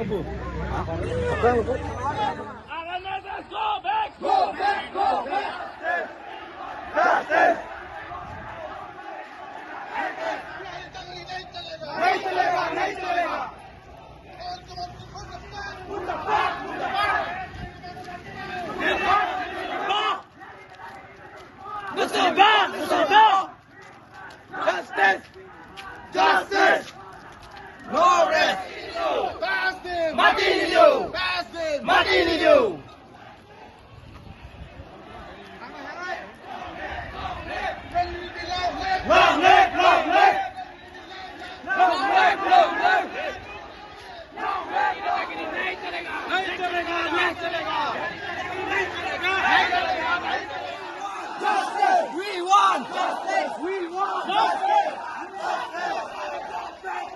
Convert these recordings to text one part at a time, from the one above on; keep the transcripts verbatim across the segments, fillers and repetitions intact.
R N S S, go back! Go back! Go back! Justice! नहीं चलेगा, नहीं चलेगा। Justice! Justice! No rest! Mati ninyo! Mati ninyo! Long live! Long live! Long live! Long live! Justice! We want justice! We want justice!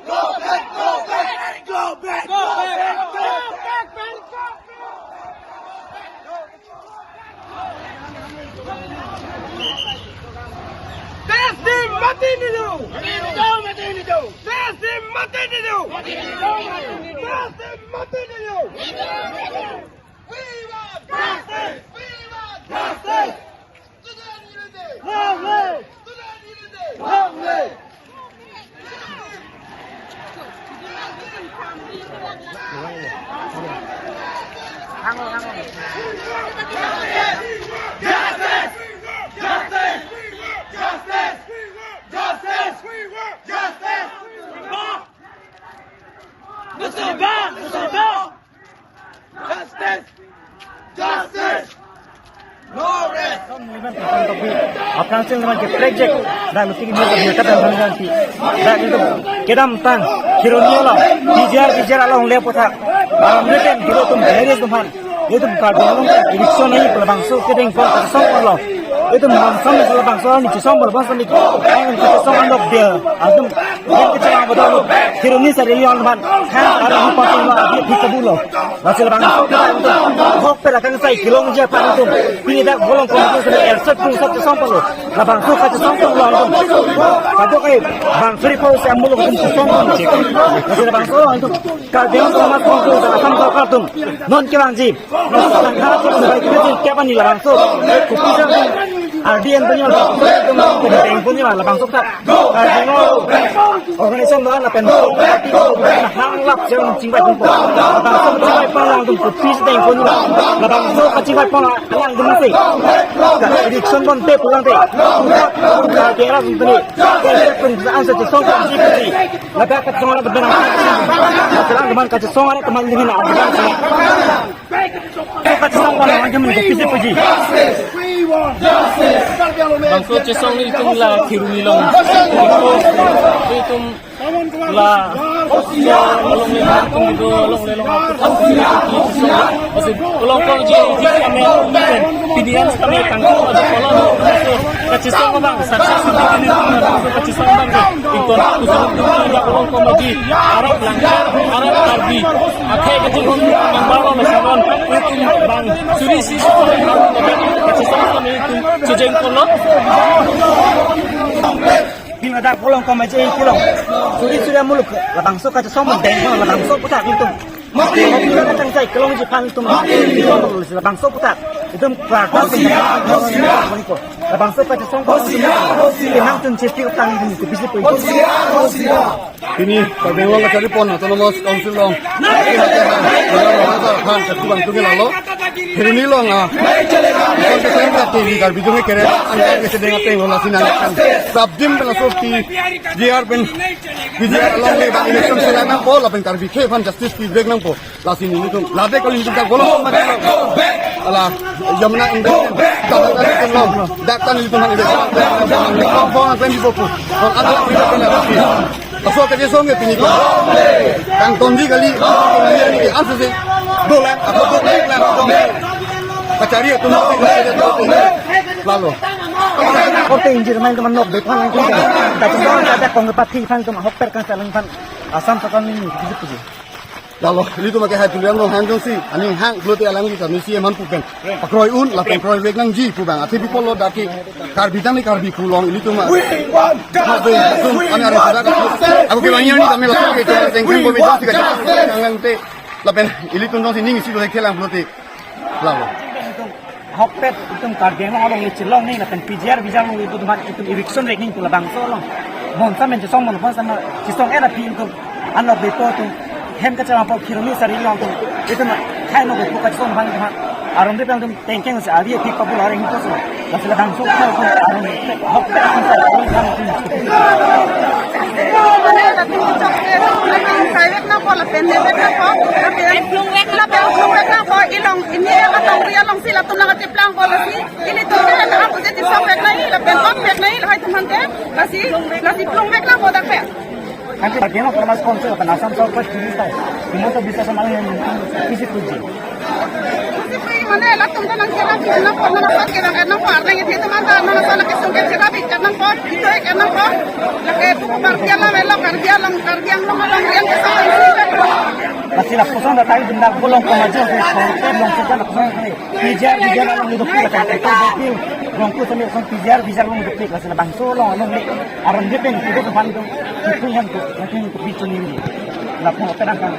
Go back! Go back! Go back! Go back! Go back! Tesdim mati ninyo! Tesdim mati ninyo! Tesdim mati ninyo! We want justice! We want justice! Long live! Long live! Justice! Justice! Justice! No rest! Aphrang sing teman ke project dan mesti kita biarkan dan hal nanti. Dan itu kedamtang Kheroni along P G R, P G R along le puthak. Alam reten dulu tum dari tum han. Itum Karbi Anglong election ni pu labangso kedeng pon kachesong ponlo. Itum bangso ni pu labangso ni chesong pon labangso ni. Ang kachesong an dok dia. Atum yang kachesong betul. Kheroni sari yang man. Kan ada hupasing lo abi phit tabulo. Lasi labangso kita itum hok pe lakang sai kelongji aphan itum. Pini dak bolong komiti sari erset tung sat chesong ponlo. Labangso kachesong ponlo itum. Kadokave bang suri pau se amuluk itum chesong ponlo. Lasi labangso itum. Karbi Anglong Autonomous Council Assam Sorkar atum non kevangji. Sangha atum bai kevangji kevangji labangso. Kopi jang R D M punya labangso. Deng punya labangso ta. Karbi Anglong organization lapen party hanglap jang chingbai pon. Labangso chingbai pon alangtum kopi deng punya. Labangso kachingbai pon alangtum si. Election bonte pulang te. Kera senteni. Kera senteni. Ladak kachesong arat teman. Selang teman kachesong arat teman ini na. Kachesong arat teman ini bisa puji. Bangso chesong ni itum la Kheroni along. Itum la along le itum do along le along. Asi along kong ji ji kami pinian kami tangkap ada kolom. Kachesong abang, saksi sendiri ni, kachesong abang ke. Ingkon kusum kusum ya kolom komaji. Arap langkar, arap Karbi. Akhai kachesong abang baru masalah. Itum bang suri si kachesong kami itum chejeng kolom. Bin ada kolom komaji kolom. Suri suri muluk. Labangso kachesong deng labangso putar itum. Mati! Mati! Mati! Mati! Kelongji aphan itum. Mati! Labangso putar. Itum keluar. Hosiar! Hosiar! Labangso kachesong. Hosiar! Hosiar! Inang tun chesti utang itum itu bisa pergi. Hosiar! Hosiar! Pini Karbi Anglong kachari pon Autonomous Council along. Hati hati han. Hati hati han. Kachesong abang tunggal lo. Kheroni along ah. Konsekuensi Karbi jong kere angkat ke sedang ateng lo lasi nang. Sabdim pela sofi P G R pen P G R along le bang election selang nangpo lapen Karbi akhei aphan justice pi break nangpo. Lasi nelitum lade kali nelitum dak bolong mati lo. Ala Yamuna India dak dak nelitum lo. Dak tan nelitum han election. Bang bang akan dibopu. Kon ada election lagi. Laso kachesong ke pini ko. Kangtonji kali, kali ini ke answer sih. Dolang, atau dolang, dolang. Kachari itu nanti kali itu. Lalu. Korte injir main teman nok depan langsung. Kachesong ada kong party aphan itum ahok per kan salang aphan. Assam Sorkar ini gitu gitu. Lalu, ilitum ke hai tulian rong hanjong si, aning hang, kelote alang kita, ni C M han pupen. Pakroi un, lapen kroi vek nangji pu bang. Athe people lo dak ke Karbi tang ni Karbi kulong ilitum. We want justice. Ilitum, we ani are want sudah. Justice. Aku ke bang ini kami langsung ke tengkeng komedi si kacang. Justice. Nang te. Lapen ilitum jongsi ning isi lo thekthe lang pulote, lalo. Ahokpet itum Karbi Anglong along le chilong ning lapen P G R V G R along itum aphan itum eviction rek ning pu labangso along. Bonta men chisong mon, bonta ma chisong era pi itum anlok bepo atum hem kachama po khironi sari long atum itum khai no bepo kachesong aphan itum aron de pang itum tengkeng si avi aphi kabul areng ito so. Lasi labangso atum aron ahokpet atum sa aron kam atum. Mane latum chok ke, latum kai vek nangpo, lapen ne vek nangpo, lapen plung vek nangpo, ilong, ini alongri alongsi latum nangkachiplang po lasi, ilitum ke na apu je chisong vek nangji, lapen ot vek nangji, lahai atum aphan ke, lasi, lasi plung vek nangpo dak ke. Nanti bagi yang pernah sponsor apa Assam South West Police tahu, Himanta Biswa Sarma yang isi puji. Mane latum ta nangcherap nangpo, nang asat kerap nangpo, arnang isi teman ta nang asat lake sungke cherap ikat nangpo, ito ikat nangpo. Lake buku Karbi Anglong, Karbi Anglong, Karbi Anglong, Karbi Anglong, Karbi Anglong. Lasi lapuson datang di nak bolong kemajuan ke, songket long sejak lapuson ke. P G R V G R along dukpik, lakan itu dukpik. Rongku sami lapuson P G R V G R along dukpik, lasi labangso along along ni. Aron de pen itu tuhan itu. Itu yang tu, yang tu itu ni. Lapu apa dah kan?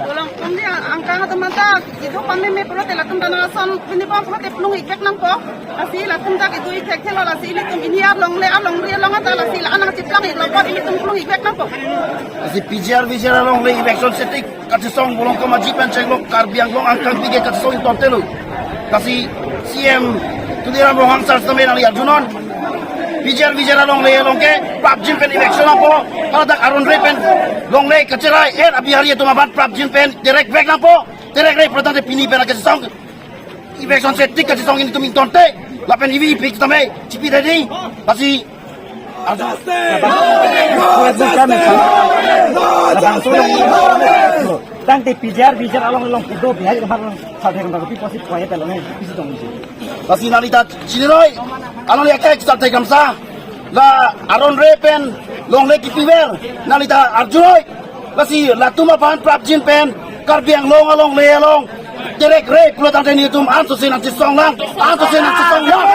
Bolong, kami angkang atau mata, itu kami me pulote latum ta nang ason pini bang pulote plung ik vek nangpo. Lasi latum ta itu ik vek thelo, lasi ilitum ini alongle, alongri along ata lasi la nangchiplang iklo po, ilitum plung ik vek nangpo. Lasi P G R V G R alongle eviction setrik kachesong bolong kemaji pen chenglok Karbi Anglong angkang pike kachesong ingtontelo. Lasi C M Tuliram Ronghang sar sitame nangli arjunon. P G R V G R alongle along ke prapjin pen eviction nangpo. Haladak aron re pen longle kacherai er a-Bihari atum aphan prapjin pen terek vek nangpo. Terek re pulo tangte pini pen kachesong eviction setrik kachesong ilitum ingtonte. Lapen ivi ipik tame chipi ready. Lasi arju. Tangte P G R V G R along along kedo Bihari kemar along sadhe kemar kopi posi proyek along eh, isi tong isi. Lasi nangli ta chiniroi, along ya kayak sa te kamsa. La aron re pen longle kipi ver, nangli ta arjuroi. Lasi latum aphan prapjin pen Karbi Anglong alongle along terek re pulo tangte nelitum anso si nangchesong lang, anso si nangchesong lang.